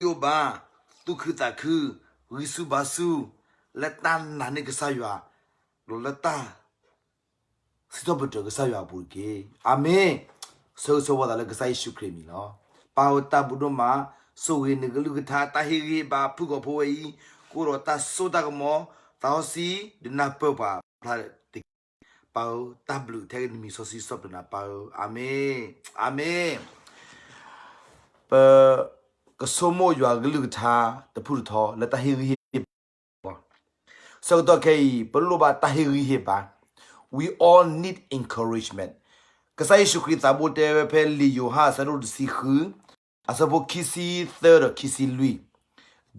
ယိၣ်ဘါ, သူၣ်ခုသးခု, ဂံၢ်ဆူၣ်ဘါဆူၣ်, လၢတၢ်နာ်န့ၢ်ကစၢ်ယွၤ, ဒီးလၢတၢ် စံးထီၣ်ပတြၢၤကစၢ်ယွၤအပူၤတက့ၢ်. အၤမ့ၣ်. ဆၢဂ့ၤဆၢဝါသးလၢကစၢ်ယ့ၣ်ၡူးခရံာ်အမံၤလီၤ. ပၢ်ဧၢ တၢ်ဘျုးဒိၣ်မး, ဆိၣ်ဂ့ၤနကလုၢ်ကထါ တၢ်ဟ့ၣ်ဂံၢ်ဟ့ၣ်ဘါဖုၣ်ကိာ်ဖိဝဲအံၤ, ကအိၣ်ဒီးတၢ်စိတၢ်ကမီၤ, သးစီဆှံ ဒုးနၢ်ပၢၢ်ပှၤဖျါတက့ၢ်. ပၢ်ဧၢ တၢ်ဘျုးထဲကနံၤမံၤစီဆှံစီပျၢၤနၤ ပၢ်ဧၢ, အၤမ့ၣ်, အၤမ့ၣ်. ပကဆိကမိၣ်ယွၤကလုၢ်ကထါတဖုၣ်တထီလၢတၢ်ဟ့ၣ်ဂံၢ်ဟ့ၣ်ဘါ ဆၢကတီၢ်ခဲအံၤ ပလိၣ်ဘၣ်တၢ်ဟ့ၣ်ဂံၢ်ဟ့ၣ်ဘါ, we all need encouragement. ကစၢ်ယ့ၣ်ၡူးခရံာ်သးဘိတဲဝဲဖဲလံာ်ယိၤဟၣ်အဆၢဒိၣ်တဆံဃု, အဆၢဖိခံဆံသၢဒီးခံဆံလွံၢ်,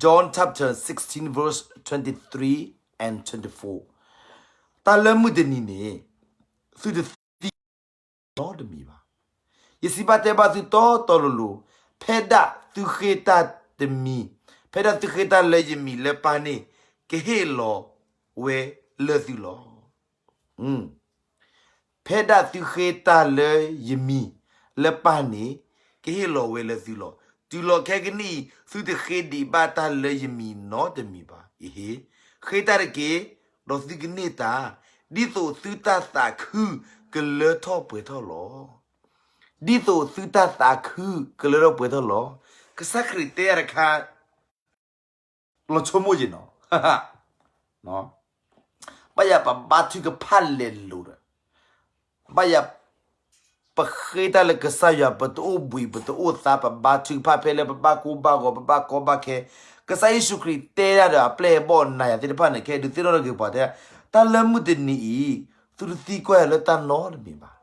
John chapter sixteen verse twenty-three and twenty-four. တၢ်လၢမုၢ်တနံၤန့ၣ် သုတသံ နီတမံၤဘၣ်. ယစံးဘၣ်တဲဘၣ်သုတီတီလိၤလိၤ, ဖဲဒၣ်သုဃ့တၢ်တမံၤ, ဖဲဒၣ်သုဃ့တၢ်လၢယမံၤလၢပၢ်န့ၣ်, ကဟ့ၣ်လီၤဝဲလၢသုလီၤ. ဖဲဒၣ်သုဃ့တၢ်လၢယမံၤလၢပၢ်န့ၣ်, ကဟ့ၣ်လီၤဝဲလၢသုလီၤ. တုၤလီၤခဲကနံၣ်အံၤ သုတဃ့ဒံးဘၣ်တၢ်လၢယမံၤနီတမံၤဘၣ်. ယဟ့ၣ်, ဃ့တၢ်တက့ၢ်, ဒီးသုကန့ၢ်တၢ်, ဒ်သိးသုတၢ်သးခုကလၢထီၣ်ပှဲၤထီၣ်လီၤ. ဒ်သိးသုတၢ်သးခုကလၢထီၣ်ပှဲၤထီၣ်လီၤ. ကစၢ်ခရံာ်တဲအတခါ လီၤဆိကမိၣ်ယဲၢ်နီၤ, ဘၣ်ယၤပဘါထုကဖၣ်လဲၤလိၤဒီး, ဘၣ်ယၤ ပဃ့တၢ်လၢကစၢ်ယွၤ ပတအိၣ်ဘှံး ပတအိၣ်သါ ပဘါထုကဖၣ်ဖဲလၢပဘၣ်ကိၢ်ဘၣ်ဂီၤ ပဘၣ်ကီဘၣ်ခဲ, ကစၢ်ယ့ၣ်ၡူးခရံာ်တဲဒၣ်ဒီးအပျဲၢ်အဘီၣ်နၤယၤသ့ၣ်တဖၣ်န့ၣ် ခဲဒုးသ့ၣ်နီၣ်ထီၣ်က့ၤပှၤတဲ, တၢ်လၢမုၢ်တနံၤအံၤ သုတသံကွၢ်ယၤလၢတၢ်နီတမံၤဘၣ်.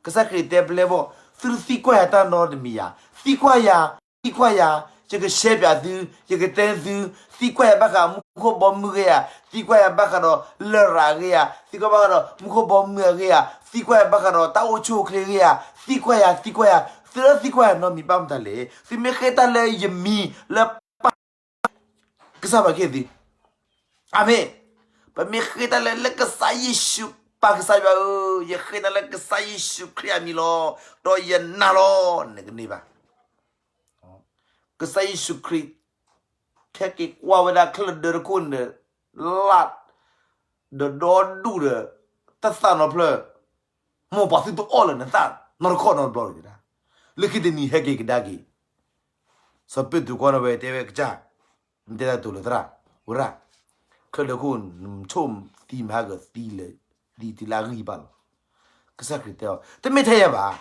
ကစၢ်ခရံာ်တဲပျဲၢ်ဘီၣ်, သုတသံကွၢ်ယၤတၢ်နီတမံၤယၤ, သံကွၢ်ယၤ, သံကွၢ်ယၤ, ယကရှဲပၠးသု, ယကတဲသု, သံကွၢ်ယၤဘၣ်ဃးမူခိၣ်ဘီမုၢ်ဂ့ၤဧါ, သံကွၢ်ယၤဘၣ်ဃးဒီးလရာ်ဂ့ၤဧါ, သံကွၢ်ဘၣ်ဃးဒီးမူခိၣ်ဘီမုၢ်အဂ့ၤဧါ, သံကွၢ်ယၤဘၣ်ဃးဒီးတၢ်အိၣ်ဆူၣ်အိၣ်ချ့ဂ့ၤဧါ, သံကွၢ်ယၤ, သံကွၢ်ယၤ, သုတသံကွၢ်ယၤနီတမံၤဘၣ်မတၤလဲၣ်. သုမ့ၢ်ဃ့တၢ်လၢယမံၤလၢပၢ် ကစၢ်ပာ်ကဲသု, အၤမ့ၣ်. ပမ့ၢ်ဃ့တၢ်လၢ လၢကစၢ်ယ့ၣ်ၡူး, ပၢ်ကစၢ်ယွၤဧၢ, ယဃ့တၢ်လၢကစၢ်ယ့ၣ်ၡူးခရံာ်အမံၤလီၤ, ဒီးယနာ်လီၤ, နကန့ၢ်ဘၣ်. ကစၢ်ယ့ၣ်ၡူးခရံာ် ခဲက့ၤကွၢ်ဝဲဒၣ်ချၢၣ်ဒၢတခိၣ်န့ၣ်, လၢ်, ဒီးဒီဒူၣ်ဒီး တၢ်သၣ်နီဖျၢၣ်, မ်ပှၤသုတအီၣ်လၢနသၣ်နီတခီၣ်နီတဘျီတဂ့ၤဒၣ်. လၢခံတနံၤဟဲက့ၤကဒါက့ၤ စီၤပ့းတရူးကွၢ်န့ၢ်ဝဲ တဲဝဲကစၢ်, နတဲတၢ်တိၤလၢသရၣ်, ဝဲဒၣ်, ချၢၣ်ဒၢခိၣ် နဆိၣ်သံမဟါကသံလၢ, သံတုၤလၢအဂံၢ်ဘၣ်လီၤ. ကစၢ်ခရံာ်တဲအီၤ, တမ့ၢ်ထဲယၤဘၣ်,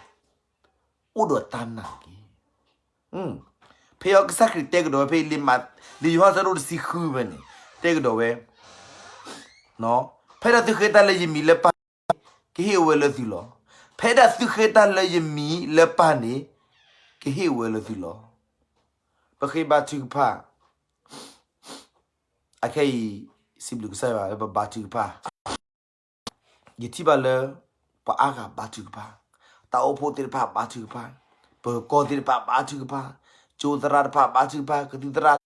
အိၣ်ဒီးတၢ်နာ်တက့ၢ်. ဖဲအံၤကစၢ်ခရံာ်တဲကဒီးဝဲဖဲအံၤလံ, လံာ်ယိၤဟၣ်ဆၢဒိၣ်တဆံဃုဖဲန့ၣ်, တဲကဒီးဝဲ ဖဲဒၣ်သုဃ့တၢ်လၢယမံၤလၢပၢ်န့ၣ်, ကဟ့ၣ်ဝဲလၢသုလီၤ. ဖဲဒၣ်သုဃ့တၢ်လၢယမံၤလၢပၢ်န့ၣ်, ကဟ့ၣ်ဝဲလၢသုလီၤ. ပဃ့ဘါထုကဖၣ်, အခဲအံၤ စံးဘျုးကစၢ်ယွၤလၢပဘါထုကဖၣ် ယထံၣ်ဘၣ်လၢ ပှၤအါဂၤဘါထုကဖၣ်, တၢ်အိၣ်ဖှိၣ်သ့ၣ်တဖၣ်ဘါထုကဖၣ်, ပၢၤကီၢ်သ့ၣ်တဖၣ်ဘါထုကဖၣ်, ကၠိသရၣ်တဖၣ်ဘါထုကဖၣ်, ကသံၣ်သရၣ်,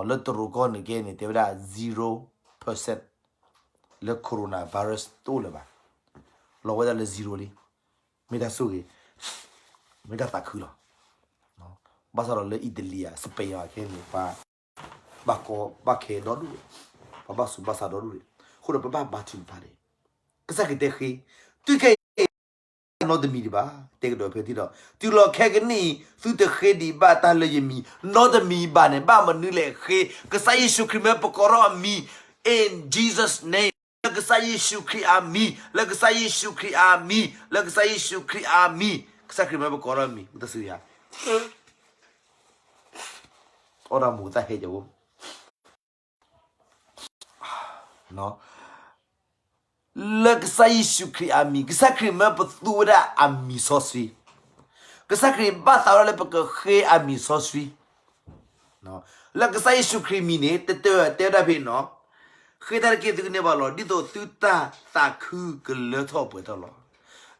လၢတရူးကီၢ်န့ၣ်ကဲန့ၣ် တဲဝဲဒၣ် zero percent လၢ coronavirus တအိၣ်လၢၤဘၣ်, လီၤဝဲဒၣ်လၢ zero လံ, မ့ၢ်တၢ်ဆိၣ်ဂ့ၤ, မ့ၢ်တၢ်သးခုလီၤ. ဘၣ်ဆၣ်ဒီးလၢ Italy ဧါ Spain ဧါ ခဲန့ၣ် ပှၤဘၣ်ကီဘၣ်ခဲဒီဒူၣ်, ပှၤဘၣ်ဆူးဘၣ်ဆါဒီဒူၣ်န့ၣ်, အဃိဒီးပဘၣ်ဘါထုကဖၣ်န့ၣ်, ကစၢ်ခရံာ်တဲဃ့, တုၤခဲအံၤ နီတမံၤဒံးဘၣ်, တဲကဒီးဖဲထံၣ်ဒီး တုၤလီၤခဲကနံၣ်အံၤ သုတဃ့ဒံးဘၣ်တၢ်လၢယမံၤ နီတမံၤဘၣ်န့ၣ် ဘၣ်မနုၤလဲၣ်ဃ့, ကစၢ်ယ့ၣ်ၡူးခရံာ်မ့ၢ်ပကိးထီၣ်အမံၤ, in Jesus' name, လၢကစၢ်ယ့ၣ်ၡူးခရံာ်အမံၤ, လၢကစၢ်ယ့ၣ်ၡူးခရံာ်အမံၤ, လၢကစၢ်ယ့ၣ်ၡူးခရံာ်အမံၤ, ကစၢ်ခရံာ်မ့ၢ်ပကိးထီၣ်အမံၤ, တၢ်စူယၤ အီၣ်ဒၣ်မူၤသၣ်ဟဲကဝဲ လၢကစၢ်ယ့ၣ်ၡူးခရံာ်အမံၤ, ကစၢ်ခရံာ်မ့ၢ်ပသူဝဲဒၣ်အမံၤစီဆှံ, ကစၢ်ခရံာ်ဘၣ်သးဝဲဒၣ်လၢပကဃ့အမံၤစီဆှံ, လၢကစၢ်ယ့ၣ်ၡူးခရံာ်မံၤန့ၣ် တတၢၢ်တဲဝဲဒၣ်ဖဲအံၤနီၤ, ဃ့တၢ်တက့ၢ်သုကန့ၢ်ဘၣ်လီၤ, ဒ်သိးသုတၢ်သးခုကလၢထီၣ်ပှဲၤထီၣ်လီၤ.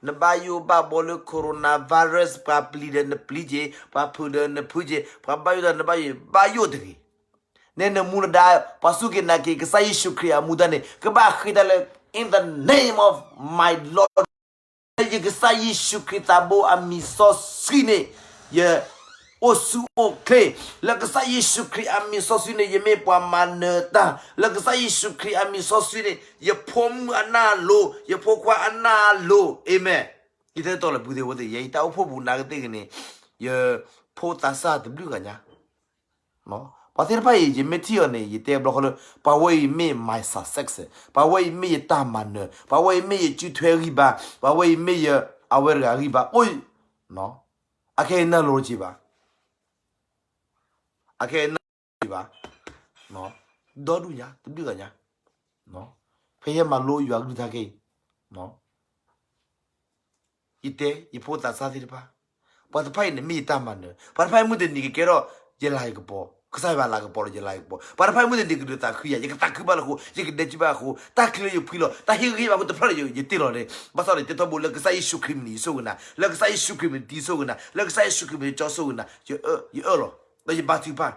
နဘၣ်ယိၣ်ဘၣ်ဘီလၢ coronavirus ပှၤပျံၤဒီးနပျံၤက့ၤ, ပှၤဖုးဒီးနဖုးက့ၤ, ပှၤဘၣ်ယိၣ်ဒီးနဘၣ်ယိၣ်, ဘၣ်ယိၣ်တဂ့ၤ နဲနမူနဒါ, ပှၤစူၢ်က့ၤနာ်က့ၤ ကစၢ်ယ့ၣ်ၡူးခရံာ်အမူဒါန့ၣ် ကဘၣ်ဃ့တၢ်လၢ in the name of my Lord, လၢယကစၢ်ယ့ၣ်ၡူးခရံာ်သးဘိအမံၤစီဆှံန့ၣ်, ယ အိၣ်ဆူၣ်အိၣ်ချ့, လၢကစၢ်ယ့ၣ်ၡူးခရံာ်အမံၤစီဆှံန့ၣ် ယမ့ၢ်ပှၤမၤနၢၤတၢ်, လၢကစၢ်ယ့ၣ်ၡူးခရံာ်အမံၤစီဆှံန့ၣ် ယဖိမုၣ်အနၢ်လိၤ, ယဖိခွါအနၢ်လိၤ, အၤမ့ၣ်. ယတဲတီလၢပုၢ်သ့ၣ်ဝဲၢ်သ့ၣ်, ယဲယတၢ်အိၣ်ဖှိၣ်ပူၤနာ်ကသ့ၣ်ဂ့ၤန့ၣ်, ယဖိသးစၢ်တဘျုးဂၤညါ ပှၤသ့ၣ်တဖၣ်အံၤ ယမ့ၢ်ထံၣ်အီၤန့ၣ် ယတဲဘျီဃီလၢ ပှၤဝဲအံၤမ့ၢ် my success, ပှၤဝဲအံၤမ့ၢ်ယတၢ်မၤနၢၤ, ပှၤဝဲအံၤမ့ၢ်ယစုထွဲဂံၢ်ဘါ, ပှၤဝဲအံၤမ့ၢ်ယအဝဲတဂၤဂံၢ်ဘါ, အိၣ်, အခဲအံၤနၢ်လိၤတက့ၢ်ဘၣ်, အခဲအံၤနၢ်လိၤတက့ၢ်ဘၣ်, ဒီဒူၣ်ညါ တဘျုးဂၤညါ, ဖဲယဲမၤလိယွၤကလုၢ်ကထါခဲအံၤ ယတဲ ယဖိသးစၢ်သ့ၣ်တဖၣ်, ပှၤတဖၣ်အံၤန့ၣ်မ့ၢ်ယတၢ်မၤနၢၤ, ပှၤတဖၣ်အံၤမုၢ်တနံၤကကဲထီၣ် ယလၤယကပီၤ, ကစၢ်ယွၤလၤကပီၤဒီးယလၤယကပီၤ, ပှၤတဖၣ်အံၤမုၢ်တနံၤ ကဒုးသးခုယၤ, ယကသးခုဘၣ်လၢအဃိ, ယကဒဲကဘၣ်အဃိ, တၢ်ချံလၢယဖှံလီၤ, တၢ်ဟ့ၣ်ဂံၢ်ဟ့ၣ်ဘါဖိတဖျၢၣ်ဒီးယတ့ၢ်လီၤန့ၣ်, ဘၣ်ဆၣ်ဒီးယတဲထီဘိ လၢကစၢ်ယ့ၣ်ၡူးခရံာ်မံၤန့ၣ် ယဆိၣ်ဂ့ၤနၤ, လၢကစၢ်ယ့ၣ်ၡူးခရံာ်မံၤန့ၣ် ယတံၤဆိၣ်ဂ့ၤနၤ, လၢကစၢ်ယ့ၣ်ၡူးခရံာ်မံၤန့ၣ် ယဆိၣ်ဂ့ၤနၤ, ယအၢၣ်လီၤ, ဒီးယဘါထုကဖၣ်,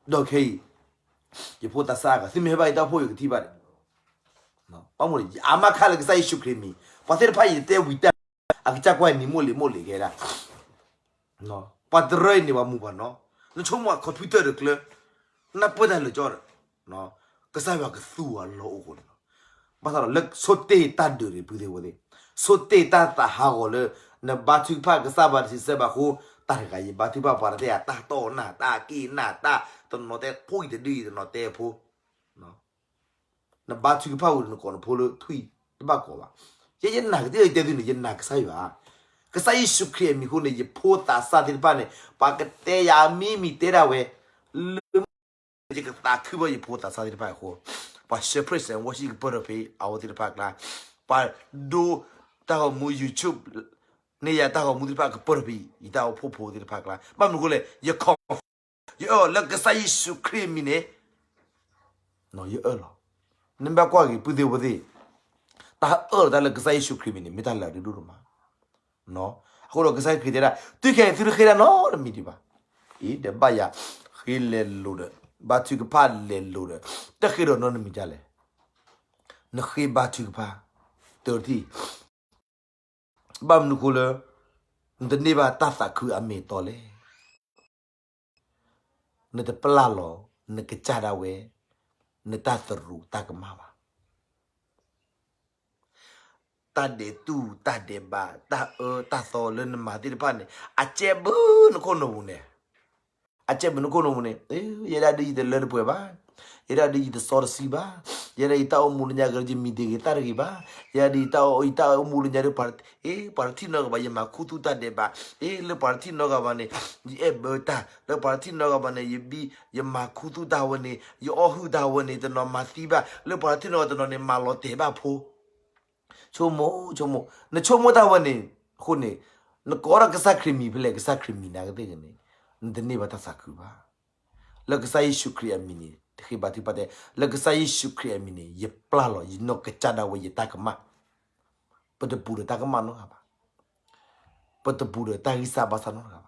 ဒီးခဲအံၤ ယဖိသးစၢ်အဂၤ သုမ့ၢ်ဟဲဘၣ်ယတၢ်အိၣ်ဖှိၣ် ယကထံၣ်ဘၣ်ဒီး အါမးခါလၢကစၢ်ယ့ၣ်ၡူးခရံာ်မံၤ, ပှၤသ့ၣ်တဖၣ်အံၤ ယတဲဝံၤတၢ်, အကစၢ်ကွၢ်နံၤမိၢ်လံၤမိၢ်လံၤခဲဒၣ်, ပှၤတရၢအံၤန့ၣ် ပှၤမုၢ်ပှၤနီၢ်, နဆိကမိၣ် computer ဒီးကျၢၤ, နၢ်ပၢၢ်တၢ်လၢကၠီဒီး, ကစၢ်ယွၤကသူအီၤလီၤအိၣ်ဃိန့ၣ်လီၤ. ဘၣ်ဆၣ်ဒီးလၢဆိတ့ၢ်တၢ်ဒုးန့ၣ် ပုၢ်သ့ၣ်ဝဲၢ်သ့ၣ်, ဆိတ့ၢ်တၢ်သးဟးဂီၤလၢ နဘါထုကဖၣ်ကစၢ်ဘၣ်တဆံးစဲဘၣ်အဃိ, တၢ်တဂၤယဘါထုကဖၣ်ပှၤတတဲယၤ တၢ်တီၢ်နၢ် တၢ်က့ၢ်နၢ် တၢ်တနီၤတဲဖိအံၤတဒုအံၤတနီၤတဲဖိ နဘါထုကဖၣ်ဝံၤနကိးနဖိလၢထွံၣ်တဘၣ်ကိးဘၣ်. ယဲယနာ်ကသ့ၣ်ယတဲသုန့ၣ် ယနာ်ကစၢ်ယွၤ, ကစၢ်ယ့ၣ်ၡူးခရံာ်အမံၤအဃိန့ၣ် ယဖိသးစၢ်သ့ၣ်တဖၣ်န့ၣ် ပှၤကတဲယၤမံမံၤတဲဒၣ်ဝဲ, လၢ ယကသးခုဘၣ်ယဖိသးစၢ်သ့ၣ်တဖၣ်အဃိ, ပှၤ share praise and worship ကပၢၢ်ထီၣ်ဖဲအဝဲသ့ၣ်တဖၣ်အကျါ, ပှၤဒိတၢ်ဂီၤမူ YouTube န့ၢ်ယၤတၢ်ဂီၤမူသ့ၣ်တဖၣ်ကပၢၢ်ထီၣ်ဖဲ ယတၢ်အိၣ်ဖှိၣ်ဖိသ့ၣ်တဖၣ်အကျါ, ဘၣ်မနုၤအဃိလဲၣ် ယ confirm, ယအၢၣ်လီၤလၢကစၢ်ယ့ၣ်ၡူးခရံာ်အမံၤန့ၣ် ယအၢၣ်လီၤ. နဘၣ်ကွၢ်က့ၤ ပုၢ်သ့ၣ်ဝဲၢ်သ့ၣ်, တၢ်အၢၣ်လီၤတၢ်လၢကစၢ်ယ့ၣ်ၡူးခရံာ်အမံၤန့ၣ် မ့ၢ်တၢ်လၢအရ့ဒိၣ်ဒိၣ်မး. အဃိဒီးကစၢ်ခရံာ်တဲဒၣ် တုၤခဲအံၤသုတဃ့တၢ်နီတမံၤဒံးဘၣ်. အံၤဒီးဘၣ်ယၤ ဃ့လဲၤလိၤဒီး ဘါထုကဖၣ်လဲၤလိၤဒီး တဃ့ဒီးနီတမံၤဒ်လဲၣ်. နဃ့ဘါထုကဖၣ် တထံၣ် ဘၣ်မနုၤအဃိလၢ နတန့ၢ်ဘၣ်တၢ်သးခုအမ့ၢ်အတီလဲၣ်. နတပျၢ်လီၤ နကစၢ်ဒၣ်ဝဲ နတၢ်သရူးတၢ်ကမၣ်ဘၣ်. တၢ်ဒဲးတူၢ် တၢ်ဒဲးဘး တၢ်အၢတၢ်သီလၢနမၤသ့ၣ်တဖၣ်န့ၣ် အကဲဘၣ်နခိၣ်နူာ်ပူၤန့ၣ်, အကဲဘၣ်နခိၣ်နူာ်ပူၤန့ၣ်, ယဲဒၣ်ဒ်ယတလၢတပှဲၤဘၣ်, ယဲဒၣ်ဒ်ယတစီတဆှံဘၣ်, ယဲဒၣ်ယတၢ်အိၣ်မူလၢညါကဒီး ယမံၤတဂ့ၤသၣ်တဂ့ၤဘၣ်, ယဲဒၣ်ဒ်ယတၢ်အိၣ်မူလၢညါဒီး အ့ ပှၤတထံၣ်နီတဂၤဘၣ် ယမၤခူသူၣ်တၢ်ဒဲးဘး, အ့ လၢပှၤတထံၣ်နီတဂၤဘၣ်န့ၣ် ယအဲၣ်ဘၢတၢ်, လၢပှၤတထံၣ်နီတဂၤဘၣ်န့ၣ် ယဘံ ယမၤခူသူၣ်တၢ်ဝဲန့ၣ် ယအီၣ်ဟုၣ်တၢ်ဝဲန့ၣ် တနီၤမၤသံဘၣ်, လၢပှၤတထံၣ်နီတဂၤတနီၤန့ၣ် မၤလီၤတဲာ်ဘၣ်ဖိ ဆိကမိၣ် ဆိကမိၣ် နဆိကမိၣ်တၢ်ဝဲန့ၣ် အဃိန့ၣ် နကိးထီၣ်ကစၢ်ခရံာ်မံၤဖဲလဲၣ် ကစၢ်ခရံာ်မံၤနာ်ကသ့ၣ်ဂ့ၤန့ၣ် နတန့ၢ်ဘၣ်တၢ်သးခုဘၣ်. လၢကစၢ်ယ့ၣ်ၡူးခရံာ်အမံၤန့ၣ် တဃ့ဘါထုကဖၣ်တဲ လၢကစၢ်ယ့ၣ်ၡူးခရံာ်အမံၤန့ၣ် ယပျၢ်လီၤ ယနီၢ်ကစၢ်ဒၣ်ဝဲယတၢ်ကမၣ် ပတပူၤဒီးတၢ်ကမၣ်နီတဂၤဘၣ်. ပတပူၤဒီးတၢ်ဂံၢ်စၢ်ဘါစၢ်နီတဂၤဘၣ်.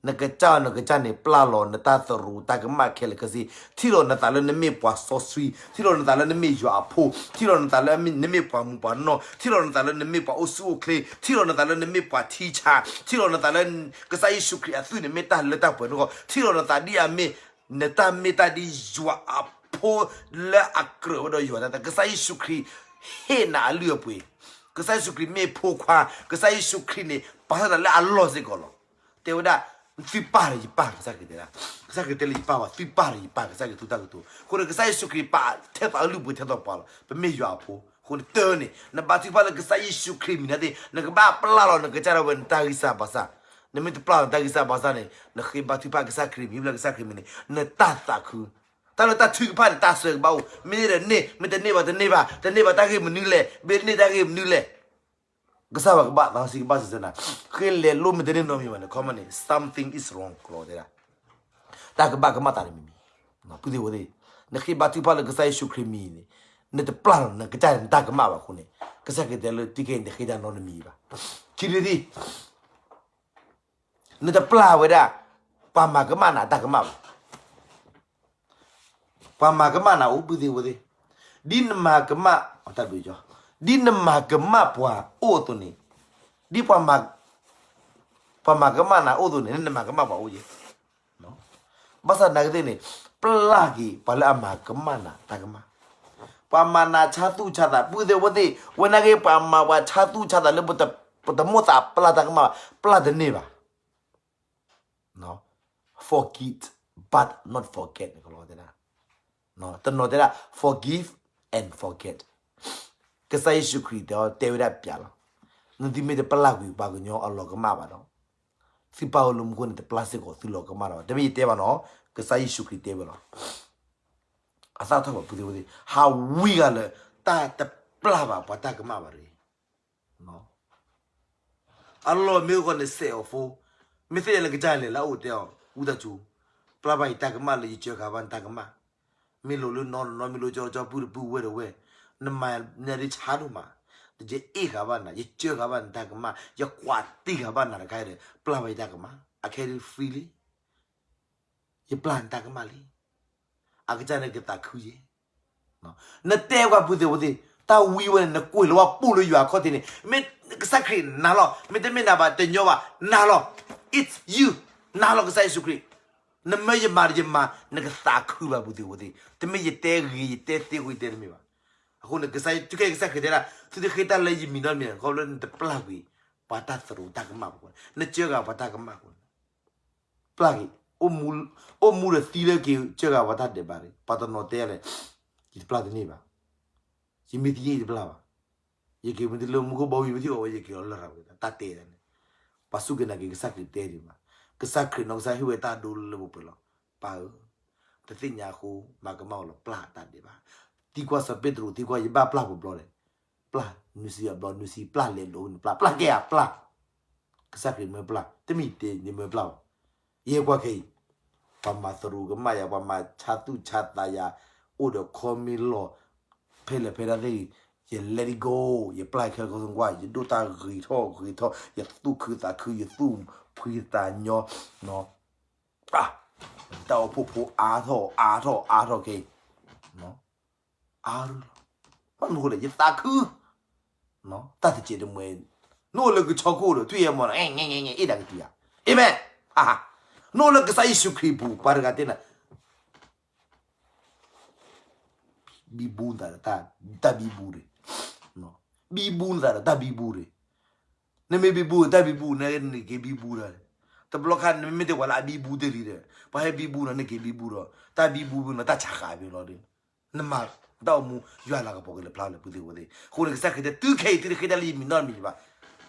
နကစၢ် နကစၢ်န့ၣ် ပျၢ်လီၤနတၢ်သရူးတၢ်ကမၣ်ခဲလၢာ်ခဲဆ့, ထံၣ်လီၤနသးလၢနမ့ၢ်ပှၤစီဆှံ, ထံၣ်လီၤနသးလၢနမ့ၢ်ယွၤအဖိ, ထံၣ်လီၤနသးလၢနမ့ၢ်ပှၤမူပှၤနီၢ်, ထံၣ်လီၤနသးလၢနမ့ၢ်ပှၤအိၣ်ဆူၣ်အိၣ်ချ့, ထံၣ်လီၤနသးလၢနမ့ၢ်ပှၤထံဆါ, ထံၣ်လီၤနသးလၢ ကစၢ်ယ့ၣ်ၡူးခရံာ်အသွံၣ်န့ၣ် မ့ၢ်တၢ်လၢတၢ်ပှဲၤနီၢ်ကီၢ်, ထံၣ်လီၤနသးဒ်အမ့ၢ် နတၢ်မ့ၢ်တၢ်ဒ်ယွၤအဖိလၢအကြၢးဝဲဒီးယွၤတၢ် ကစၢ်ယ့ၣ်ၡူးခရံာ်ဟ့ၣ်နၤအလုၢ်အပှ့ၤ, ကစၢ်ယ့ၣ်ၡူးခရံာ်မ့ၢ်ဖိခွါ, ကစၢ်ယ့ၣ်ၡူးခရံာ်န့ၣ် ပာ်ထီၣ်နၤလၢအလီၢ်စ့ၢ်ကီးလီၤ. တဲဝဲဒၣ် သုပၢ်ဒီးယပၢ် ကစၢ်ခရံာ်တဲဒၣ်, ကစၢ်ခရံာ်တဲလၢယပၢ်ဘၣ် သုပၢ်ဒီးယပၢ် ကစၢ်ခရံာ်သူတၢ်ကတိၤ, အဃိန့ၣ် ကစၢ်ယ့ၣ်ၡူးခရံာ်ပာ်ထဲသိးအလုၢ်အပှ့ၤထဲသိးပှၤလီၤ. ပမ့ၢ်ယွၤအဖိ, အဃိန့ၣ်တၢ်န့ၣ် နဘါထုကဖၣ်လၢကစၢ်ယ့ၣ်ၡူးခရံာ်မံၤန့ၣ်သ့ၣ် နကဘၣ်ပျၢ်လီၤနကစၢ်ဒၣ်ဝဲနတၢ်ဂံၢ်စၢ်ဘါစၢ်, နမ့ၢ်တပျၢ်လီၤနတၢ်ဂံၢ်စၢ်ဘါစၢ်န့ၣ် နဃ့ဘါထုကဖၣ်ကစၢ်ခရံာ်မံၤ လၢကစၢ်ခရံာ်မံၤန့ၣ် နတၢ်သးခု တၢ်လၢတၢ်ထုကဖၣ်န့ၣ် တၢ်ဆၢကဘၣ်အိၣ်, မ့ၢ်န့ၢ်ဒီးန့ၢ်, မ့ၢ်တန့ၢ်ဘၣ်တန့ၢ်ဘၣ်, တန့ၢ်ဘၣ်တၢ်ဂ့ၢ်မနုၤလဲၣ်, မ့ၢ်န့ၢ်တၢ်ဂ့ၢ်မနုၤလဲၣ်. ကစၢ်ယွၤကဘၣ်သးစီဆှံကဘၣ်စံးဆၢနၤ, ဃ့လဲၤလိၣ်မ့ၢ်တန့ၢ်နီတမံၤဘၣ်န့ၣ် ခီမန့ၣ် something is wrong ကလီတဲဒၣ်, တၢ်ကဘၣ်ကမၣ်သးတမံၤမံၤ, ပုၢ်သ့ၣ်ဝဲၢ်သ့ၣ်, နဃ့ဘါထုကဖၣ်လၢကစၢ်ယ့ၣ်ၡူးခရံာ်မံၤန့ၣ်, နတပျၢ်လီၤနကစၢ်န့ၣ် နတၢ်ကမၣ်ဘၣ်အဃိန့ၣ်, ကစၢ်ခရံာ်တဲလၢတံၤခဲအံၤန့ၣ် တဃ့တၢ်နီတမံၤဘၣ်. ခံထံၣ် နတပျၢ်ဝဲဒၣ် ပှၤမၤကမၣ်နၤတၢ်ကမၣ်ဘၣ်. ပှၤမၤကမၣ်နၤအိၣ် ပုၢ်သ့ၣ်ဝဲၢ်သ့ၣ်, ဒ်နမၤကမၣ်, ဒ်နမၤကမၣ်ပှၤအိၣ်အသိးန့ၣ်, ဒ်ပှၤမၤ ပှၤမၤကမၣ်နၤအိၣ်သိးန့ၣ် နမၤကမၣ်ပှၤအိၣ်ယဲ. ဘၣ်ဆၣ်သနာ်က့သ့ၣ်န့ၣ် ပျၢ်က့ၤပှၤလၢအမၤကမၣ်နၤတၢ်ကမၣ်, ပှၤမၤနၤဆါသူၣ်ဆါသး ပုၢ်သ့ၣ်ဝဲၢ်သ့ၣ် ဝဲနာ်က့ ပှၤမၤပှၤဆါသူၣ်ဆါသးလၢ ပတမိၣ်သးပျၢ်တၢ်ကမၣ်ဘၣ်, ပျၢ်တန့ၢ်ဘၣ်. Forgive but not forget န့ၣ် ကလီတဲဒၣ်, တနီၤတဲဒၣ် forgive and forget. ကစၢ်ယ့ၣ်ၡူးခရံာ်တဲအီၤ တဲဝဲဒၣ်ပျးလီၤ. နသုမ့ၢ်တပျၢ်ကွံာ်ပှၤကညီအလီၤကမၣ်ဘၣ်ဒီး သုပၢ်အိၣ်လၢမူခိၣ်န့ၣ် တပျၢ်စ့ၢ်ကီးသုလီၤကမၣ်ဒီး တမ့ၢ်ယတဲဘၣ်နီၤ, ကစၢ်ယ့ၣ်ၡူးခရံာ်တဲဝဲလီၤ. အသၣ်ထီၣ်ပှၤပုၢ်သ့ၣ်ဝဲၢ်သ့ၣ် ဟးဝံၤဂၤလၢ တၢ်တပျၢ်ဘၣ်ပှၤတၢ်ကမၣ်ဘၣ်တဂ့ၤ. အလီၢ်မ့ၢ်အိၣ်ဃီန့ၣ် စဲးအီၤဖိ, မ့ၢ်သ့ၣ်ညါလၢကစၢ်လဲၤလၢအအိၣ်တဲအီၤ ဝံသးစူၤ, ပျၢ်ဘၣ်ယတၢ်ကမၣ်လၢယစၢဃာ်ဘၣ်နတၢ်ကမၣ်, မ့ၢ်လိာ်လၢနီတနီၤ မ့ၢ်လိာ်ကၠီကၠီ ပုၢ်တပုၢ်ဝဲၢ်တဝဲၢ်, နမၤနၢၤဒ်ဆါဒိၣ်မး, ယအဲၣ်ဃာ်ဘၣ်နၤ ယစၢဃာ်ဘၣ်နတၢ်ကမၣ် ယကွၢ်တ့ၢ်ဃာ်ဘၣ်နၤတခါဒီး ပျၢ်ဘၣ်ယတၢ်ကမၣ် အခဲဒုး free လံ ယပျၢ်နတၢ်ကမၣ်လံ. အကစၢ်န့ၣ်ကသးခုယဲ, နတဲပှၤပုၢ်သ့ၣ်ဝဲၢ်သ့ၣ် တၢ်ဝံဝဲန့ၣ် နကွံာ်လီၤဝဲပူၤလၢယွၤအခီၣ်ထံးန့ၣ် မ့ၢ်ကစၢ်ခရံာ်နၤလီၤ, မ့တမ့ၢ်နၤဘၣ်တညီဘၣ် နၤလီၤ, it's you, နၤလီၤ ကစၢ်ယ့ၣ်ၡူးခရံာ်, နမၢယမၤဒီးယမၤ နကသးခုဘၣ်ပုၢ်သ့ၣ်ဝဲၢ်သ့ၣ်, တမ့ၢ်ယတဲဂ့ၤ ယတဲသ့အဃိ ယတဲတမ့ၢ်ဘၣ်. အဃိန့ၣ် ကစၢ်ယ့ၣ်ၡူးခရံာ် ကစၢ်ခရံာ်တဲဒၣ် သုတဃ့တၢ်လၢယမံၤနီတမံၤ ခီဖျိလၢနတပျၢ်ကွံာ် ပှၤတၢ်သရူးတၢ်ကမၣ်ပူၤ နစၢဃာ်ပှၤတၢ်ကမၣ်ပူၤ ပျၢ်က့ၤ, အိၣ်မူဒီးသံလၢက့ၤစၢဃာ်ပှၤတၢ်ဒဲးဘးန့ၣ် ပှၤတနီၤတဲလဲၣ်, ယတပျၢ်တန့ၢ်ဘၣ်, ယမ့ၢ်သံယဲၢ်ယတပျၢ်ဘၣ်, ယက့ၤမ့ၢ်တလၢမူခိၣ်ဘီဝံၤ မ့ၢ်သံအီၤဝဲ ယက့ၤအီၤလၢရၤဝဲ တၢ်တဲဒၣ်န့ၣ်, ပှၤစူၢ်က့ၤနာ်က့ၤကစၢ်ခရံာ်တဲဒံးဘၣ်, ကစၢ်ခရံာ်နီၢ်ကစၢ်ဟ့ၣ်ဝဲတၢ်ဒိလၢပှဲၤပှဲၤလီၤ, ပၢ်ဧၢ, တသ့ၣ်ညါအဃိ မၤကမၣ်အီၤလီၤ ပျၢ်တၢ်ဒဲးဘး, သံကွၢ်စီၤပ့းတရူး သံကွၢ်ယဘၣ်ပျၢ်ပူၤဘျီလဲၣ်, ပျၢ်နွံဆံအဘျီ နွံဆံပျၢ်လဲၤလိာ်န့ၣ် ပျၢ် ပျၢ်ကဲအပျၢ် ကစၢ်ခရံာ်မၢပျၢ် တမ့ၢ်တဲန့ၣ်မၢပျၢ်ဘၣ်, ယဟဲကွၢ်ခဲအံၤ, ပှၤမၤသရူးကမၣ်ယၤ ပှၤမၤဆါသူၣ်ဆါသးယၤ, အိၣ်ဒီးခီမ့ၢ်လီၤ, ဖဲလဲၣ်ဖဲဒၣ်သ့ၣ်, ယ let it go, ယပျၢ်ခဲလၢာ်ခဲဆ့ကွၢ် ယဒိၣ်တၢ်ဂ့ၤထီၣ်ဂ့ၤထီၣ် ယသူၣ်ခုသးခု ယသူၣ်ဖှံသးညီ, တၢ်အိၣ်ဖှိၣ်ဖိအါထီၣ်အါထီၣ်အါထီၣ်ခဲအံၤ အါရူၢ်လီၤ, ဘၣ်မနုၤဃိလဲၣ် ယသးခု, တၢ်တစဲးတမှဲၤ, နအိၣ်လၢကဆီခိၣ်ဒီး ထွံၣ်ယဲမီၤန့ၣ် အဲၣ်ဒၣ်ကတုၤယၤ, အၤမ့ၣ်, နအိၣ်လၢကစၢ်ယ့ၣ်ၡူးခရံာ်အပူၤ ပှၤတဂၤတဲနၤ ဘံဘူနသးဒီးတၢ်ဘံဘူတဂ့ၤ, ဘံဘူနသးဒီးတၢ်ဘံဘူတဂ့ၤ, နမ့ၢ်ဘံဘူတၢ်ဘံဘူ နက့ၤဘံဘူဒီး, တဘျီခါ နမ့မ့ၢ်တဲပှၤလၢအဘံဘူတ့ၢ်လံဒီး ပှၤဟဲဘံဘူနီၤ နက့ၤဘံဘူဒီး တၢ်ဘံဘူဘံနီၤ တၢ်ဆါဃာ်ဘံလီၤဒီး နမၤတၢ်အိၣ်မူ ယွၤလၤကပီၤက့ၤလၢဖျါလၢပုၢ်သ့ၣ်ဝဲၢ်သ့ၣ်, အဃိန့ၣ် ကစၢ်ခရံာ်တဲ တုၤခဲအံၤ သုတဃ့တၢ်လၢယမံၤနီတမံၤဘၣ်,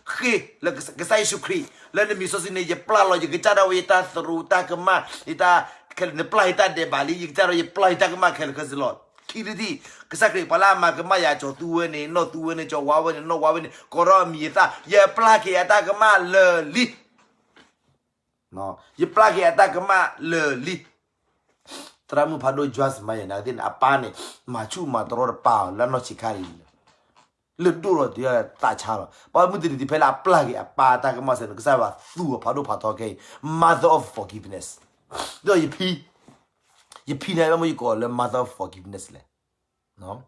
ဃ့လၢကစၢ်ယ့ၣ်ၡူးခရံာ် လၢနမံၤစီဆှံန့ၣ် ယပျၢ်လီၤ ယကစၢ်ဒၣ်ဝဲယတၢ်သရူးတၢ်ကမၣ်, ယတၢ်, နပျၢ်ယတၢ်ဒဲးဘးလံ ယကစၢ်ဒၣ်ဝဲယပျၢ်ယတၢ်ကမၣ်ခဲလၢာ်ခဲဆ့လီၤ. ခံထံၣ်တထံၣ် ကစၢ်ခရံာ် ပှၤလၢအမၤကမၣ်ယၤ ကၠီၤသူဝဲန့ၣ် နီၢ်သူဝဲန့ၣ် ကၠီၤဝါဝဲန့ၣ် နီၢ်ဝါဝဲန့ၣ် ကိးထီၣ်အမံၤအသၣ် ယပျၢ်က့ၤအတၢ်ကမၣ်လၢာ်လံ ယပျၢ်က့ၤအတၢ်ကမၣ်လၢာ်လံ. သရၣ်မုၣ်ဖးဒိၣ် Joyce Meyer နာ်က့သ့ၣ်န့ၣ် အပၢ်န့ၣ် မၤဆူၣ်မၤတရီတပါအီၤလၢအနီၢ်ဆံးခါအံၤလီၤ. လၢဒိၣ်ထီၣ်တုၤသးဆါလီၤ. ဘၣ်မုၢ်တနံၤတုၤဖဲလၢအပျၢ်က့ၤအပၢ်အတၢ်ကမၣ်စ့ၢ်န့ၣ် ကစၢ်ယွၤသူအီၤဖးဒိၣ်ဖးထီခဲအံၤ Mother of Forgiveness. ဒီးယဖံ, ယဖံန့ၣ် ဘၣ်မနုၤယကိးအီၤလၢ Mother of Forgiveness လဲၣ်.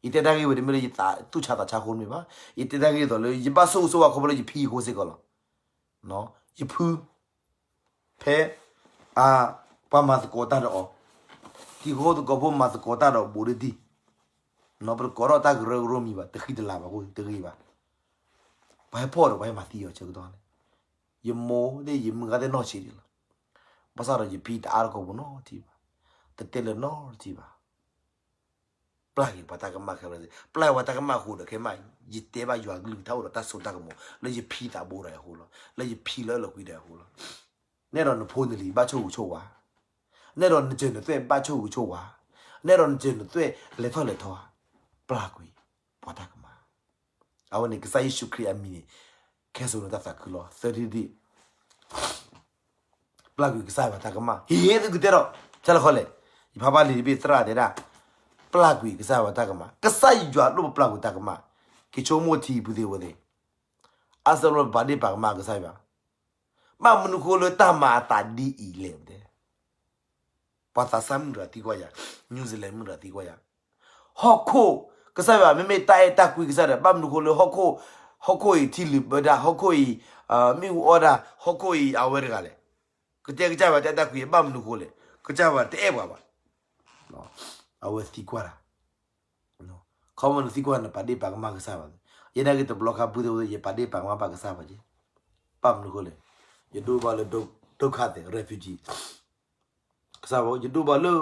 ယတဲတၢ်ဂ့ၢ်ဝဲတမ့ၢ်လၢယသူၣ်ဆါသးဆါအဃိတမ့ၢ်ဘၣ်. ယတဲတၢ်ဂ့ၢ်ဒ်သိးလၢ ယဘၣ်ဆိၣ်ဂ့ၤဆိၣ်ဝါခီဖျိလၢယဖံအဃိစ့ၢ်ကီးလီၤ. ယဖု ဖဲ ပှၤမၤသကိးတၢ်ဒီးအီၤ, တံၤသကိးဖိမၤသကိးတၢ်ဒီးဘူးဒံး, ပတကိးထီၣ်တၢ်ကရၢကရိမံၤဘၣ်, တဃံတလၤဘၣ်အဃိတဂ့ၤဘၣ်. ပှၤဟဲဖီၣ်ဒီးပှၤဟဲမၤသံအီၤဆၢကတီၢ်န့ၣ်, ယမိၢ်သ့ၣ်ယမုၢ်ဂၤသ့ၣ်နီၢ်ဆံးဒံးလီၤ. ဘၣ်ဆၣ်ဒီးယဖံတအါတကိးပူၤနီတထံၣ်ဘၣ်, တတဲလၢၤနီတထံၣ်ဘၣ်. ပျၢ်က့ၤပှၤတၢ်ကမၣ်ခဲလၢာ်, ပျၢ်ဝဲတၢ်ကမၣ်အဃိဒီးခဲမး ယတဲဘၣ်ယွၤကလုၢ်ကထါအိၣ်ဒီးတၢ်စိတၢ်ကမီၤ လၢယဖံသးဘိဒၣ်အဃိလီၤ, လၢယဖံလၢအလီၤကွံဒၣ်အဃိလီၤ. နဲဒိးနဖိနလံၤဘၣ်ဆိၣ်ဂ့ၤဆိၣ်ဝါ, နဲဒိးနစၢၤနသွဲၣ်ဘၣ်ဆိၣ်ဂ့ၤဆိၣ်ဝါ, နဲဒိးနစၢၤနသွဲၣ်လဲၤထီၣ်လဲၤထီ, ပျၢ်ကွံာ်ပှၤတၢ်ကမၣ်. အဝဲန့ၣ်ကစၢ်ယ့ၣ်ၡူးခရံာ်အမံၤန့ၣ် ခဲစိာ်နတၢ်သးခုလီၤ. သၢထံၣ်တထံၣ် ပျၢ်ကွံာ်ကစၢ်ယွၤတၢ်ကမၣ်, ဟ့ၣ်သုကတဲဒီး တၢ်လၢခီလဲၣ်, ယဖးဘၣ်လံာ်တဘ့ၣ်သရၣ်တဲဒၣ်, ပျၢ်ကွံာ်ကစၢ်ယွၤတၢ်ကမၣ်, ကစၢ်ယွၤလိၣ်ပပျၢ်ကွံာ်တၢ်ကမၣ်, က့ၤဆိကမိၣ်ထံပုၢ်သ့ၣ်ဝဲၢ်သ့ၣ်, အါစၢၤလီၤပပာ်ဒ့ၣ်ပာ်ကမၣ်ကစၢ်ယွၤ, ဘၣ်မနုၤဃိလၢတၢ်မၤအသးဒ်အံၤလဲၣ်တဲ ပှၤသးစၢ်မုၢ်တဂၤသံကွၢ်ယၤ, New Zealand မုၢ်တဂၤသံကွၢ်ယၤ, ဟီၣ်ခိၣ်, ကစၢ်ယွၤမ့မ့ၢ်တၢ်အဲၣ်တၢ်ကွံကစၢ်ဒီး ဘၣ်မနုၤဃိလၢဟီၣ်ခိၣ်, ဟီၣ်ခိၣ်အံၤထံလုာ်ဘၢတၢ်, ဟီၣ်ခိၣ်အံၤ မ့ၣ်အူအီၣ်တၢ်, ဟီၣ်ခိၣ်အံၤအဝဲတဂၤလဲၣ်. ကတဲကစၢ်ယွၤတအဲၣ်တၢ်ကွံ, ဘၣ်မနုၤဃိလဲၣ်. ကစၢ်ယွၤတအဲၣ်ပှၤဘၣ်. အဝဲသံကွၢ်တၢ်, ခီမီနသံကွၢ်နပာ်ဒ့ၣ်ပာ်ကမၣ်ကစၢ်ယွၤ. ယဲဒၣ်ဂ့ၤတဘျီခါ ပုၢ်သ့ၣ်ဝဲၢ်သ့ၣ် ယပာ်ဒ့ၣ်ပာ်ကမၣ်ဘၣ်ကစၢ်ယွၤက့, ဘၣ်မနုၤဃိလဲၣ်. ယဒိၣ်ဘၣ်လၢ ဒုက္ခသည်, refugee ကစၢ်ယွၤ, ယဒိၣ်ဘၣ်လၢ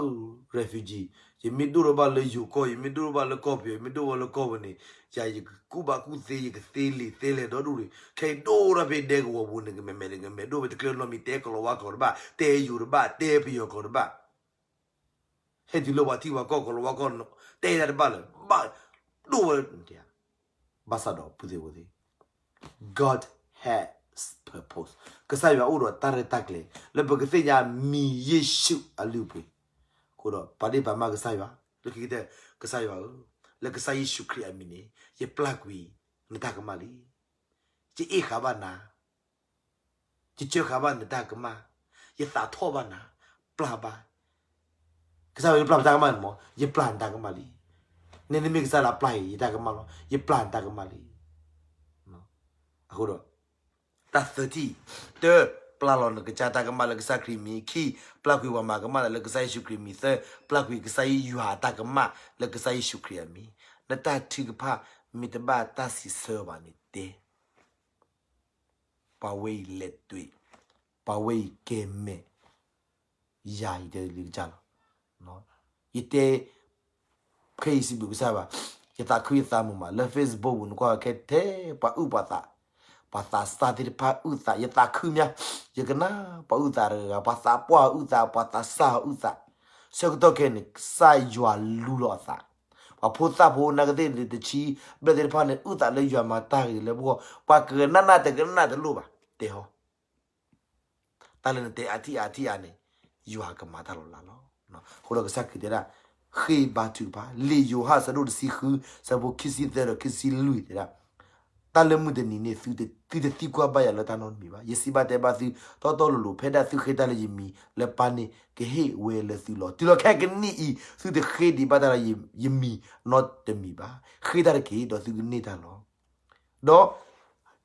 refugee, ယမ့ၢ်ဒိၣ်ထီၣ်ဘၣ်လၢယိၤကီၢ်, ယမ့ၢ်ဒိၣ်ထီၣ်ဘၣ်လၢကီၢ်ပယီၤ, ယမ့ၢ်ဒိၣ်ဘၣ်လၢကီၢ်ပူၤန့ၣ်, ယၤ ယကကူၣ်ဘၣ်ကူၣ်သ့, ယကသ့လံာ်သ့လဲၢ်ဒီဒူၣ်န့ၣ်, ခဲအံၤဒိၣ်ထီၣ်ဖဲဒဲကဝီၤပူၤန့ၣ် ကမဲာ်မဲာ်တကမဲာ်, ဒိၣ်ဖဲတကျဲနီတမံၤ, တဲကလီၤဝါကျိာ်တဘၣ်, တဲယိၤတဘၣ်, တဲပယီၤကျိာ်တဘၣ်. ဟဲတုၤလၢပှၤထံပှၤကီၢ် ကလီၤဝါကျိာ်, တဲယၤတဘၣ်လၢၤဘၣ်, ဒိၣ်ဝဲ, ဘၣ်ဆၣ်ဒီး ပုၢ်သ့ၣ်ဝဲၢ်သ့ၣ်, God has purpose. ကစၢ်ယွၤအိၣ်ဒီးတၢ်ရဲၣ်တၢ်ကျဲၤ လၢပကသ့ၣ်ညါမံၤယ့ၣ်ၡူးအလုၢ်အပှ့ၤ. အဃိဒီး ပာ်ဒ့ၣ်ပာ်ကမၣ်ကစၢ်ယွၤ, လၢခံကတၢၢ်, ကစၢ်ယွၤဧၢ, လၢကစၢ်ယ့ၣ်ၡူးခရံာ်အမံၤန့ၣ် ယပျၢ်ကွံာ်နတၢ်ကမၣ်လံ. ယအ့ၣ်ဃာ်ဘၣ်နၤ, ယစၢဃာ်ဘၣ်နတၢ်ကမၣ်, ယသးထီၣ်ဘၣ်နၤ, ပျၢ်ဘၣ် ကစၢ်ယွၤ ယပျၢ်နတၢ်ကမၣ်န့ၣ်မ့ၢ်, ယပျၢ်နတၢ်ကမၣ်လံ. နမ့ၢ်ကစၢ်လၢပျၢ်အံၤ ယတၢ်ကမၣ်လီၤ, ယပျၢ်နတၢ်ကမၣ်လံ. အဃိဒီး, တၢ်သၢထံၣ်, တၢ, ပျၢ်လီၤနကစၢ်တၢ်ကမၣ်လၢကစၢ်ခရံာ်မံၤ, ခံ, ပျၢ်ကွံာ်ပှၤမၤကမၣ်နၤလၢကစၢ်ယ့ၣ်ၡူးခရံာ်မံၤ, သၢ, ပျၢ်ကွံာ်ကစၢ်ယွၤအတၢ်ကမၣ်လၢကစၢ်ယ့ၣ်ၡူးခရံာ်အမံၤ, နတၢ်ထုကဖၣ်မ့ၢ်တဘၣ်တၢ်စံးဆၢဘၣ်န့ၣ်တဲ ပှၤဝဲအံၤလဲၤတွံၢ်, ပှၤဝဲအံၤကဲမဲာ်, ယၤအံၤတဲလံကစၢ်လီၤ. ယတဲ, ခဲအံၤစံးဘျုးကစၢ်ဘၣ်, ယသးခုယသးမုာ်မး လၢ Facebook ပူၤ နကွၢ်ခဲထဲပှၤအုၣ်ပှၤသး, ပှၤသးစၢ်သ့ၣ်တဖၣ်အုၣ်သး ယသးခုမး, ယကနၣ်ပှၤအုၣ်သးတဂၤဂၤ, ပှၤသးပှၢ်အုၣ်သး ပှၤသးစၢ်အုၣ်သး, ဆၢကတီၢ်ခဲအံၤန့ၣ် ကစၢ်ယွၤလူလီၤအသး, ပှၤဖိသၣ်ဖိနာ်ကသ့ၣ်န့ၣ် တဆံဘျဲၣ်သ့ၣ်တဖၣ်န့ၣ် အုၣ်သးလၢယွၤမၤတၢ်ဂ့ၤလၢပဂီၢ်, ပှၤကနၣ်နၢ်တကနၣ်တလိၣ်ဘၣ်, တဲဟီ တၢ်လၢနတဲအါထံၣ်အါထံၣ်အါန့ၣ်, ယွၤကမၤတၢ်လီၤလးလီၤ. အဃိဒီးကစၢ်ခရံာ်တဲဒၣ်, ဃ့ဘါထုကဖၣ်, လံာ်ယိၤဟၣ်အဆၢဒိၣ်တဆံဃု အဆၢဖိခံဆံသၢဒီးခံဆံလွံၢ်တဲဒၣ်, တၢ်လၢမုၢ်တနံၤန့ၣ် သုတသံကွၢ်ဘၣ်ယၤလၢတၢ်နီတမံၤဘၣ်. ယစံးဘၣ်တဲဘၣ်သု, တီတီလိၤလိၤ ဖဲဒၣ်သုဃ့တၢ်လၢယမံၤလၢပၢ်န့ၣ် ကဟ့ၣ်ဝဲလၢသုလီၤ. တုၤလီၤခဲကနံၣ်အံၤ သုတဃ့ဒံးဘၣ်တၢ်လၢယမံၤနီတမံၤဘၣ်. ဃ့တၢ်တက့ၢ်, ဒီးသုကန့ၢ်တၢ်လီၤ.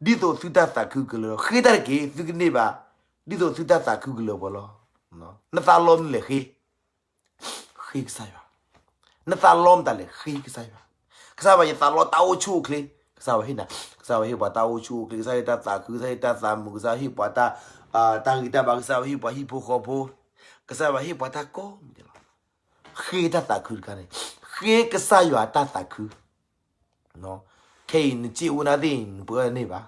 ဒီးဒ်သိးသုတၢ်သးခုကလၢာ်လီၤ. ဃ့တၢ်တက့ၢ်, သုကန့ၢ်ဘၣ်, ဒ်သိးသုတၢ်သးခုကလၢာ်ပှဲၤလီၤ. နသးလီမနုၤလဲၣ်ဃ့, ဃ့ကစၢ်ယွၤ, နသးလီမတၤလဲၣ်, ဃ့ကစၢ်ယွၤ, ကစၢ်ယွၤ ယသးလီတၢ်အိၣ်ဆူၣ်အိၣ်ချ့, ကစၢ်ယွၤဟ့ၣ်နၤ, ကစၢ်ယွၤဟ့ၣ်ပှၤတၢ်အိၣ်ဆူၣ်အိၣ်ချ့, ကစၢ်ယွၤဟ့ၣ်တၢ်သးခု, ကစၢ်ယွၤဟ့ၣ်တၢ်သးမုာ်, ကစၢ်ယွၤဟ့ၣ်ပှၤတၢ်, တၢ်ဂံၢ်တၢ်ဘါ, ကစၢ်ယွၤဟ့ၣ်ပှၤဟံၣ်ဖိဃီဖိ, ကစၢ်ယွၤဟ့ၣ်ပှၤတၢ်ကိးမံၤဒဲးလီၤ. ဃ့တၢ်သးခုတခါန့ၣ်, ဃ့ကစၢ်ယွၤတၢ်သးခု ခဲအံၤနစ့အိၣ်နာ်သ့ၣ် နပှ့ၤအီၣ်တန့ၢ်ဘၣ်.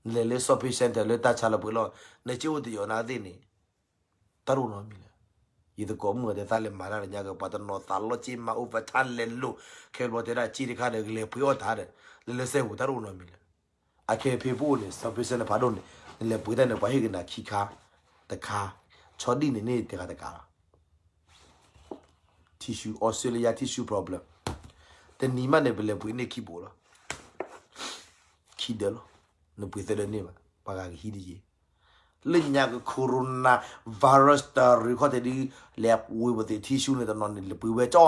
နလဲၤလၢ shopping center လၢတၢ်ဆါလၢပှ့ၤလီၤ, နစ့အိၣ်တယိာ်နာ်သ့ၣ်န့ၣ်, တၢ်တအိၣ်နီတမံၤလၢၤ. ယသကိးမုၣ်အတဲသးလဲၤမၤတၢ်လၢညါက့ၤ ပှၤတနီၤသးလီစ့မၤ overtime လဲၤလိာ်, ခဲဘျီတဲဒၣ်စ့တခါဒီး ကလဲၤပှ့ၤအီၣ်တၢ်ဒီး, လဲၤလၢစဲပူၤ တၢ်တအိၣ်နီတမံၤလၢၤ. အခဲဖဲပအိၣ်န့ၣ် shopping center ဖးဒိၣ်န့ၣ်, နလဲၤပှ့ၤတၢ်န့ၣ် ပှၤဟ့ၣ်ကနၤခံခါ, တခါ, ဆီဒံၣ်န့ၣ်န့ၢ်တဂၤတဂၤလီၤ. tissue, Australia tissue problem. တနံၤမးန့ၣ် ပလဲၤပှ့ၤန့ၢ်ခံဘိလီၤ. ခံဒၢလီၤ. နပှ့ၤသၢဒၢန့ၢ်ဘၣ်, ပှၤဂၤကဟံးတယံၤ. လၢညါက coronavirus တရံးခီၣ်ထံးဒ် လဲၤဝ့ၤပသ့ၣ် tissue န့ၣ် တနီၤန့ၣ် လဲၤပှ့ၤဝဲကၠီ,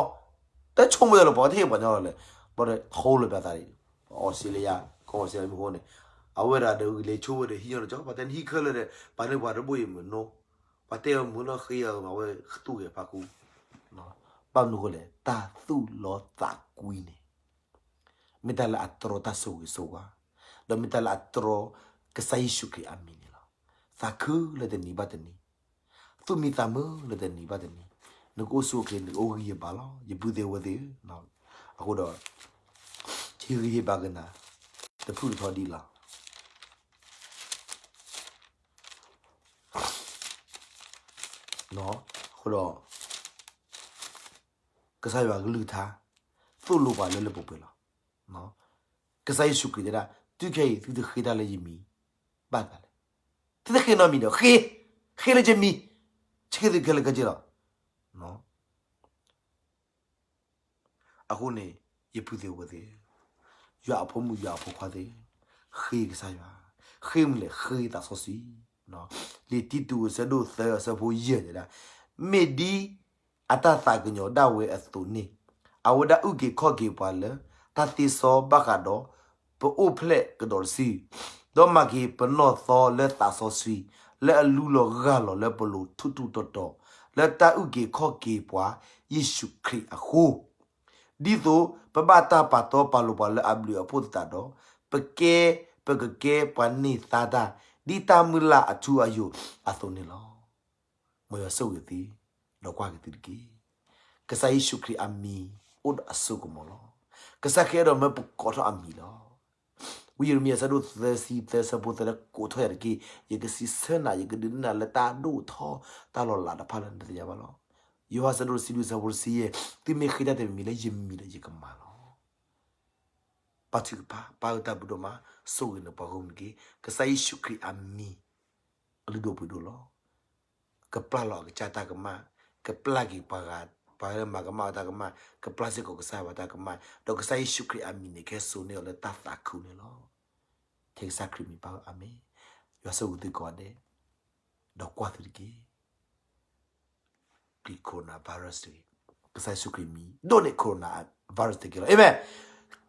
တဆိကမိၣ်လၢၤ ပှၤတဟ့ၣ်ပှၤညီလီၤလဲၣ်. ဘၣ်ဒီး hold လၢပျၢၤသး, Australia, ကီၢ် Australia မ့ၢ်ဃိန့ၣ်, အဝဲဒၣ်ဒီးလဲၤဆိဝဲဒီးဟံးညီလီၤကၠီ, ပှၤတဲနဟံးခဲလၢာ်ဒီး ပာ်န့ၢ်ပှၤတဘိၣ်အံၤမုာ်နီၢ်, ပှၤတဲအီၤမုာ်လီၤဃ့အီၤ အဝဲသူၣ်ဂဲၤဖးခူ, ဘၣ်မနုၤဃိလဲၣ်, တၢ်သူၣ်လီသးကွံန့ၣ် မ့ၢ်တၢ်လၢအတြီတၢ်ဆိၣ်ဂ့ၤဆိၣ်ဝါ, ဒီးမ့ၢ်တၢ်လၢအတြီကစၢ်ယ့ၣ်ၡူးခရံာ်အမံၤန့ၣ်လီၤ. သးခုလၢတနံၤဘၣ်တနံၤ, သူၣ်မံသးမုာ်လၢတနံၤဘၣ်တနံၤ, နကအိၣ်ဆူၣ်အိၣ်ချ့ နကအိၣ်ဂံၢ်ယဘါလီၤ. ယပုၢ်သ့ၣ်ဝဲၢ်သ့ၣ်ဧၢ, အဃိဒီး ဟ့ၣ်ဂံၢ်ဟ့ၣ်ဘါက့ၤနၤ တဖုၣ်တထီဒ်လီၤ. အဃိဒီး ကစၢ်ယွၤကလုၢ်ကထါ သိၣ်လိပှၤလၢလၢပှဲၤပှဲၤလီၤ. ကစၢ်ယ့ၣ်ၡူးခရံာ်တဲဒၣ် တုၤခဲအံၤ သုတဃ့တၢ်လၢယမံၤဘၣ်သးလဲၣ်. သုတဃ့နီတမံၤဒီး ဃ့, ဃ့လၢယမံၤ, ဆှၢသုခဲလၢာ်ခဲဆ့လီၤ. အဃိန့ၣ် ယပုၢ်သ့ၣ်ဝဲၢ်သ့ၣ်, ယွၤအဖိမုၣ်ယွၤအဖိခွါသ့ၣ်, ဃ့ကစၢ်ယွၤ, ဃ့မနုၤလဲၣ်, ဃ့သးစီဆှံ. လံာ်တံတူးအဆၢဒိၣ်သၢအဆၢဖိယဲၢ်တဲဒၣ်, မ့ၢ်ဒ်အတၢ်သးကညီၤဒၣ်ဝဲအသိးန့ၣ်, အဝဲဒၣ်အုၣ်က့ၤခီၣ်က့ၤပှၤလၢ တၢ်သ့စီဘၣ်ဃးဒီး ပအိၣ်ဖျဲၣ်ကဒီးတစု, ဒီးမၤက့ၤပနီၢ်သီလၢသးစီဆှံ, လၢအလူလီၤဂၢ်လီၤလၢပလိၤထူးထူးတီၤတီၤ, လၢတၢ်အုၣ်က့ၤခီၣ်က့ၤပှၤ ယ့ၣ်ၡူးခရံာ်အဃိ, ဒ်သိးပဘၣ်တၢ်ပာ်တီပာ်လိၤပှၤလၢအဘျုးအဖှိၣ်သတးဒီး, ပကဲ, ပကကဲပှၤန့ၢ်သါတၢ်, ဒ်တၢ်မုၢ်လၢ်အထူအယိာ်အသိးန့ၣ်လီၤ. မ်ယွၤဆိၣ်ဂ့ၤသု, ဒီးကွၢ်က့ၤသုတက့ၢ်. ကစၢ်ယ့ၣ်ၡူးခရံာ်အမံၤအိၣ်ဒီးအစိကမီၤလီၤ. ကစၢ်ခရံာ်အဲၣ်ဒိးမၢပကိးထီၣ်အမံၤလီၤ. ဝံယံးရမံယၤအဆၢဒိၣ်သၢဆံသၢ အဆၢဖိသၢ လၢကိးထီၣ်ယၤတက့ၢ်, ယကစံးဆၢနၤ, ယကဒုးနဲၣ်နၤလၢတၢ်ဒိၣ်ထီၣ်တၢ်လီၤလးတဖၣ်လၢနတသ့ၣ်ညါဘၣ်လီၤ. ယိၤဟၣ်အဆၢဒိၣ်တဆံလွံၢ် အဆၢဖိတဆံယဲၢ်, သုမ့ၢ်ဃ့တၢ်တမံၤလၢယမံၤဒီး ယကမၤလီၤ. ပၢ်ထုကဖၣ်, ပၢ်အုၣ်တၢ်ဘျုးဒိၣ်မး, ဆိၣ်ဂ့ၤနပှၤဂီၢ်မုၢ်တက့ၢ်. ကစၢ်ယ့ၣ်ၡူးခရံာ်အမံၤ အလုၢ်ဒိၣ်ပှ့ၤဒိၣ်လီၤ. ကပျၢ်လီၤအကစၢ်တၢ်ကမၣ်, ကပျၢ်က့ၤပှၤဂၤ, ပှၤလၢမၤကမၣ်အတၢ်ကမၣ်, ကပျၢ်စ့ၢ်ကီးကစၢ်ယွၤတၢ်ကမၣ်, ဒီးကစၢ်ယ့ၣ်ၡူးခရံာ်အမံၤန့ၣ် ကဟဲစိာ်န့ၢ်အီၤလၢတၢ်သးခုန့ၣ်လီၤ. ထဲကစၢ်ခရံာ်မံၤပၢ်, အၤမ့ၣ်. ယွၤဆိၣ်ဂ့ၤသုကိးဂၤဒဲး, ဒီးကွၢ်သုတက့ၢ်. ပျံၤ coronavirus တဂ့ၤ. ကစၢ်ယ့ၣ်ၡူးခရံာ်မံၤ ဒိၣ်န့ၢ် coronavirus တက့ၢ်လီၤ. အၤမ့ၣ်.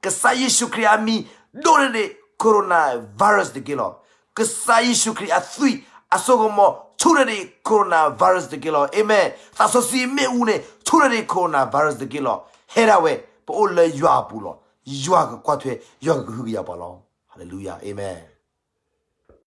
ကစၢ်ယ့ၣ်ၡူးခရံာ်အမံၤ ဒိၣ်န့ၢ်ဒံး coronavirus တက့ၢ်လီၤ. ကစၢ်ယ့ၣ်ၡူးခရံာ်အသွံၣ် အစိကမီၤ ဆူၣ်န့ၢ်ဒံး coronavirus တက့ၢ်လီၤ. အၤမ့ၣ်. သးစီဆှံမ့ၣ်အူန့ၣ် ဆူၣ်န့ၢ်ဒံး coronavirus တက့ၢ်လီၤ. ဟဲဒၣ်ဝဲ, ပအိၣ်လၢယွၤအပူၤလီၤ. ယွၤကကွၢ်ထွဲ, ယွၤကကဟုကယာ်ပှၤလီၤ. Hallelujah, အၤမ့ၣ်.